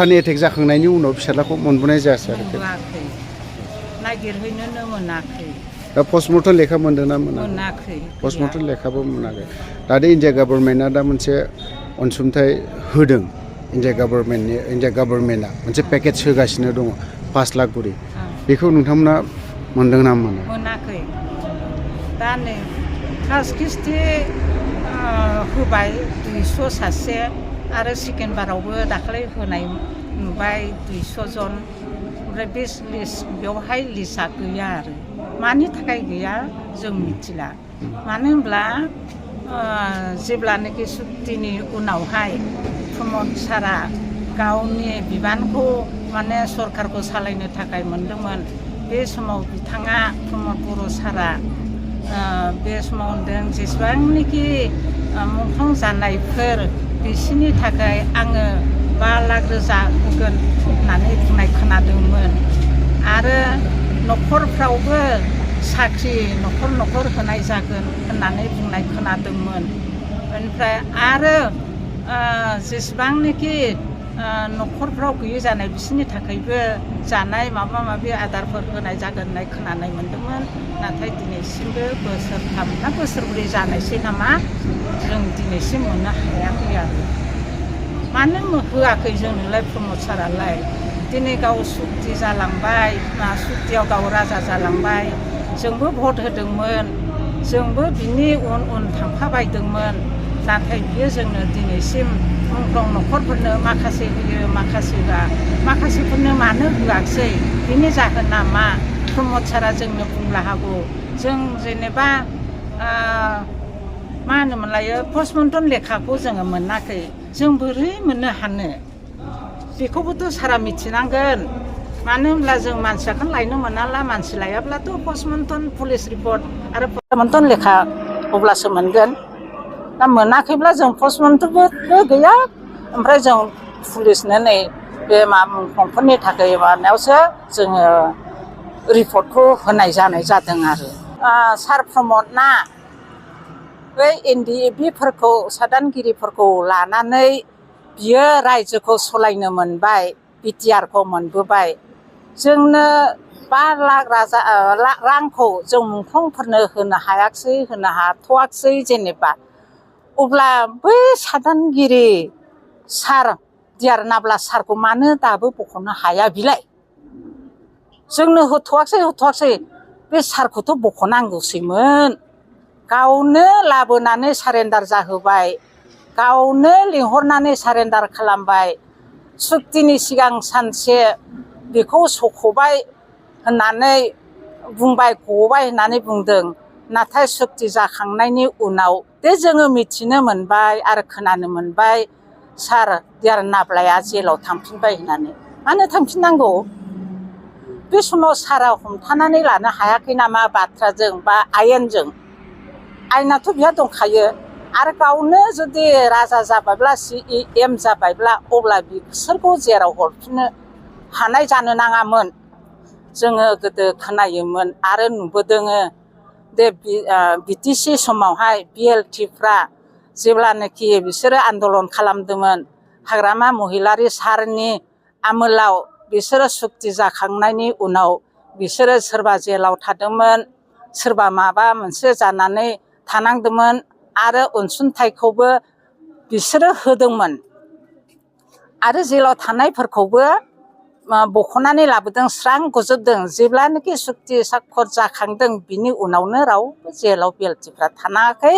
उल्थानि attack जाखांनायनि उनाव फिसालाखौ मोनबोनाय जायासै आरो नागिरहैनोनो मोनाखै दा पस्टमर्टम लेखा मोनदोंना मोनाखै पस्टमर्टम लेखाबो मोनाखै दा इन्डिया गभर्नमेन्टआ दा मोनसे अनसुंथाइ होदों इन्डिया गभर्नमेन्टआ मोनसे पेकेज होगासिनो दङ 5 लाख करि बेखौ नोंथांमोना मोनदों ना मोनाखै दा नै फार्स्ट किस्ति होबाय 200 सासे आरो सेकेन्ड बारावबो दाखालि होनाय नुबाय 200 जन ओमफ्राय बे लिस्ट बेवहाय लिस्टआ गैया आरो मानि थाखाय गैया जों मिथिला मानो होनब्ला जेब्लानोखि सुक्तिनि उनावहाय प्रमद सारा गावनि बिबानखौ माने सरकारखौ सालायनो थाखाय मोनदोंमोन बे समाव बिथाङा प्रमद बर' सारा बे समाव होनदों जेसेबांनोखि मुंख्लं जानायफोर बिसोरनि थाखाय आङो 5 लाख रोजा होगोन होननानै बुंनाय खोनादोंमोन आरो न'खरफ्रावबो साख्रि न'खर होनाय जागोन होननानै बुंनाय खोनादोंमोन ओमफ्राय आरो जेसेबांनोखि न'खरफ्राव गैयै जानाय बिसोरनि थाखायबो जानाय माबा माबि आदारफोर होनाय जागोन होननाय खोनानाय मोन्दोंमोन नाथाय दिनैसिमबो बोसोरथाम ना बोसोरब्रै जानोसै नामा जों दिनैसिम मोननो हायाखै आरो मानो होआखै जोंनोलाय प्रमद सारालाय दिनै गाव सुक्ति जालांबाय सुक्तियाव गाव राजा जालांबाय जोंबो भट होदोंमोन जोंबो बिनि उन थांफाबायदोंमोन नाथाय बियो जोंनो दिनैसिम मुंख्लं न'खरफोरनो माखासे होयो माखासे होआ माखासेफोरनो मानो होआखिसै बिनि जाहोना मा प्रमद सारा जोंनो बुंनो हागौ जों जेनेबा मा होनोमोनलायो पस्टमर्टम लेखाखौ जोङो मोनाखै जों बोरै मोननो हानो बेखौबोथ' सारा मिथिनांगोन मानो होनब्ला जों मानसिखौनो लायनो मोनाला मानसि लायाब्लाथ' पस्टमर्टम पुलिस रिपर्ट आरो पस्टमर्टम लेखा अब्लासो मोनगोन दा मोनाखैब्ला जों पस्टमर्टमबो गैया ओमफ्राय जों पुलिसनो नै बे मुंख्लंफोरनि थाखाय माबानायावसो जोङो रिपर्टखौ होनाय जानाय जादों आरो सार प्रमदना बै NDFB-फोरखौ सादानगिरिफोरखौ लानानै बियो रायजोखौ सलायनो मोनबाय BTR-खौ मोनबोबाय जोंनो 5 लाख रांखौ जों मुंख्लंफोरनो होनो हायाखिसै होनो हाथ'वाखिसै जेनेबा अब्ला बै सादानगिरि सार दियार नाब्ला सारखौ मानो दाबो बख'नो हाया बिलाय जोंनो होथ'वाखिसै बे सारखौथ' बख'नांगौसैमोन गावनो लाबोनानै सारेन्डार जाहोबाय गावनो लिंहरनानै सारेन्डार खालामबाय सुक्तिनि सिगां सानसे बेखौ सख'बाय होननानै बुंबाय गबाय होननानै बुंदों नाथाय सुक्ति जाखांनायनि उनाव दे जोङो मिथिनो मोनबाय आरो खोनानो मोनबाय सार दियार नाब्लाया जेलाव थांफिनबाय होननानै मानो थांफिननांगौ बे समाव सारा हमथानानै लानो हायाखै नामा बाथ्राजों बा आयेनजों आयेनाथ' बिहा दंखायो आरो गावनो जुदि राजा जाबायब्ला CEM जाबायब्ला अब्ला बिसोरखौ जेराव हरफिननो हानाय जानो नाङामोन जोङो गोदो खोनायोमोन आरो नुबोदोङो दे BTC समावहाय BLT-फ्रा जेब्लानोखि बिसोरो आन्दलन खालामदोंमोन हाग्रामा महिलारि सारनि आमोलाव बिसोरो सुक्ति जाखांनायनि उनाव बिसोरो सोरबा जेलाव थादोंमोन सोरबा माबा मोनसे जानानै थानांदोंमोन आरो अनसुंथाइखौबो बिसोरो होदोंमोन आरो जेलाव थानायफोरखौबो बख'नानै लाबोदों स्रां गजोबदों जेब्लानोखि सुक्ति साखर जाखांदों बिनि उनावनो रावबो जेलाव BLT-फ्रा थानाङाखै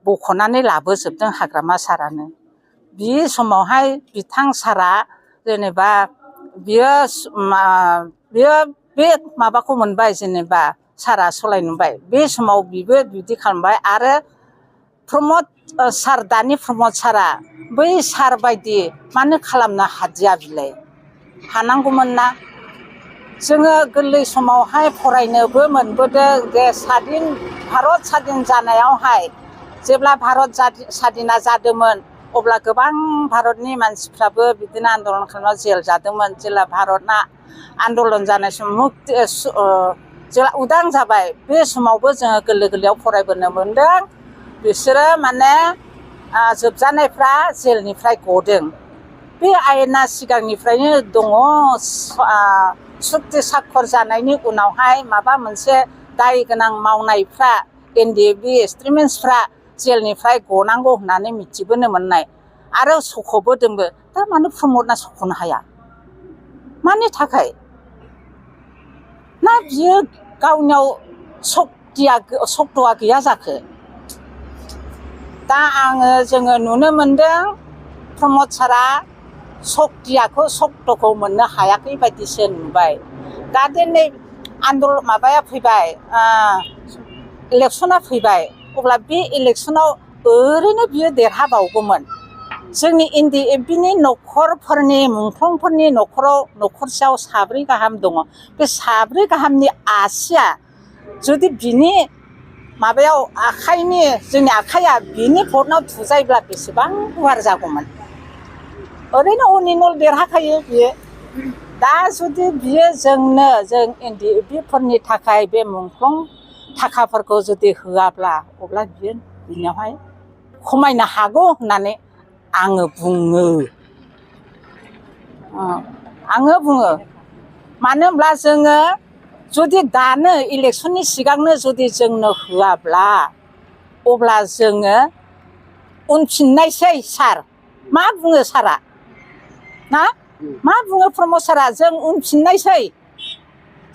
बख'नानै लाबोजोबदों हाग्रामा सारानो बे समावहाय बिथां सारा जेनेबा बियो बे माबाखौ मोनबाय जेनेबा सारा सलायनो मोनबाय बे समाव बिबो बिदि खालामबाय आरो प्रमद सार दानि प्रमद सारा बै सार बायदि मानो खालामनो हादिया बिलाय हानांगौमोन ना जोङो गोरलै समावहाय फरायनोबो मोनबोदों जे भारत साधीन जानायावहाय जेब्ला भारत साधीना जादोंमोन अब्ला गोबां भारतनि मानसिफ्राबो बिदिनो आन्दलन खालामनायाव जेल जादोंमोन जेब्ला भारतआ आन्दलन जानाय समाव जेब्ला उदां जाबाय बे समावबो जोङो गोरलैयाव फरायबोनो मोनदों बिसोरो माने जोबजानायफ्रा जेलनिफ्राय गदों बे आयेना सिगांनिफ्रायनो दङ सुक्ति साखर जानायनि उनावहाय माबा मोनसे दाय गोनां मावनायफ्रा NDFB एक्सट्रिमिस्टफ्रा जेलनिफ्राय गनांगौ होननानै मिथिबोनो मोननाय आरो सख'बोदोंबो दा मानो प्रमदना सख'नो हाया मानि थाखाय ना बियो गावनियाव सक्त'आ गैया जाखो दा जोङो नुनो मोनदों प्रमद सारा सक्त'खौ मोननो हायाखै बायदिसो नुबाय दा दिनै आन्दलन माबाया फैबाय इलेक्सना फैबाय अब्ला बे इलेक्सनाव ओरैनो बियो देरहाबावगौमोन जोंनि NDFBनि न'खरफोरनि मुंख्लंफोरनि न'खरसेयाव 4 गाहाम दङ बे 4 गाहामनि आसिया जुदि बिनि माबायाव जोंनि आखाइया बिनि भटनाव थुजायोब्ला बेसेबां गुवार जागौमोन ओरैनो अनिनल देरहाखायो बियो दा जुदि बियो जों NDFBफोरनि थाखाय बे मुंख्लं थाखाफोरखौ जुदि होआब्ला अब्ला बियो बिनियावहाय खमायनो हागौ होननानै आङो बुङो मानो होनब्ला जोङो जुदि दानो इलेक्सननि सिगांनो जुदि जोंनो होआब्ला अब्ला जोङो उनफिननायसै सार मा बुङो सारा ना मा बुङो प्रमद सारा जों उनफिननायसै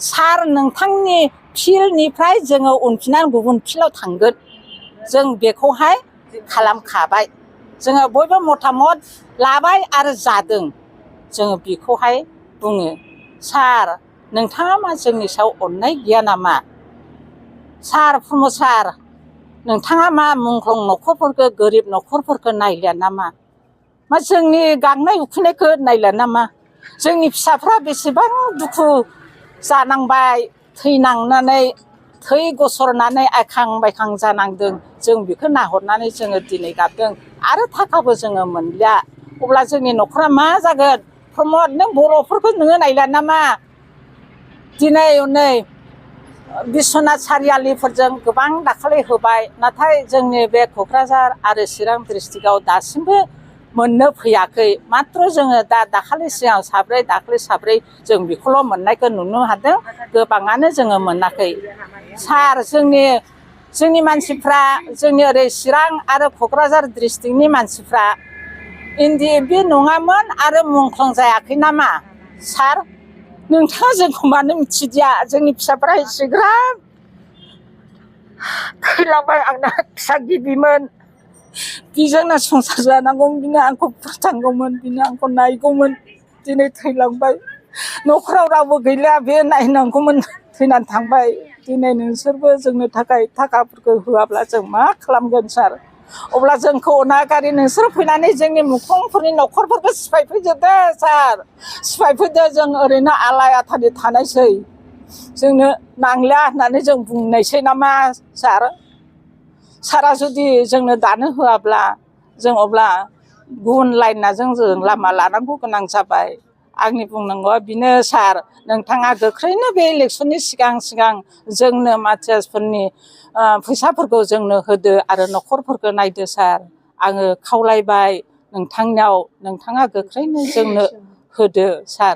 सार नोंथांनि फिल्डनिफ्राय जोङो उनफिननानै गुबुन फिल्डआव थांगोन जों बेखौहाय खालामखाबाय जोङो बयबो मतामत लाबाय आरो जादों जोङो बेखौहाय बुङो सार नोंथाङा मा जोंनि सायाव अननाय गैया नामा सार प्रमद सार नोंथाङा मा मुंख्लं न'खरफोरखौ गोरिब न'खरफोरखौ नायलिया नामा मा जोंनि गांनाय उखैनायखौ नायलिया नामा जोंनि फिसाफ्रा बेसेबां दुखु जानांबाय थैनांनानै थै गसरनानै आयखां बायखां जानांदों जों बेखौ नाहरनानै जोङो दिनै गाबदों आरो थाखाबो जोङो मोनलिया अब्ला जोंनि न'खरा मा जागोन प्रमद नों बर'फोरखौ नोङो नायलिया नामा दिनै बिश्वनाथ सारियालिफोरजों गोबां दाखालि होबाय नाथाय जोंनि बे क'क्राझार आरो चिरां डिस्ट्रिक्टआव दासिमबो मोननो फैयाखै मात्र जोङो दाखालि सिगां दाखालि 4 जों बेखौल' मोननायखौ नुनो हादों गोबाङानो जोङो मोनाखै सार जोंनि मानसिफ्रा जोंनि ओरै चिरां आरो क'क्राझार डिस्ट्रिक्टनि मानसिफ्रा NDFB नङामोन आरो मुंख्लं जायाखै नामा सार नोंथाङा जोंखौ मानो मिथिदिया जोंनि फिसाफ्रा एसेग्राब थैलांबाय आंना फिसा गिबिमोन बिजोंनो संसार जानांगौमोन बिनो आंखौ फोथांगौमोन बिनो आंखौ नायगौमोन दिनै थैलांबाय न'खराव रावबो गैला बे नायनांगौमोन थैनानै थांबाय दिनै नोंसोरबो जोंनो थाखाय थाखाफोरखौ होआब्ला जों मा खालामगोन सार अब्ला जोंखौ अनागारि नोंसोर फैनानै जोंनि मुंख्लंफोरनि न'खरफोरखौ सिफायफैजोबदो सार सिफायफैदो जों ओरैनो आलाय आथानि थानायसै जोंनो नांलिया होननानै जों बुंनायसै नामा सारा जुदि जोंनो दानो होआब्ला जों अब्ला गुबुन लाइनाजों जों लामा लानांगौ गोनां जाबाय आंनि बुंनांगौआ बेनो सार नोंथाङा गोख्रैनो बे इलेक्सननि सिगां जोंनो माथियासफोरनि फैसाफोरखौ जोंनो होदो आरो न'खरफोरखौ नायदो सार आङो खावलायबाय नोंथांनियाव नोंथाङा गोख्रैनो जोंनो होदो सार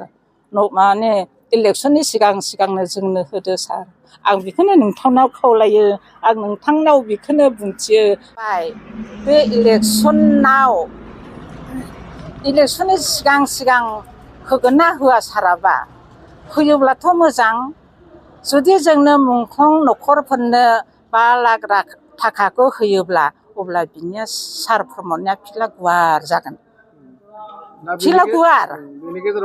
माने इलेक्सननि सिगांनो जोंनो होदो सार आं बेखौनो नोंथांनाव खावलायो आं नोंथांनाव बेखौनो बुंथियो बे इलेक्सननि सिगां होगोन ना होआ साराबा होयोब्लाथ' मोजां जुदि जोंनो मुंख्लं न'खरफोरनो 5 लाख थाखाखौ होयोब्ला अब्ला बिनिया सार प्रमदनिया फिल्डआ गुवार जागोन फिल्डआ गुवार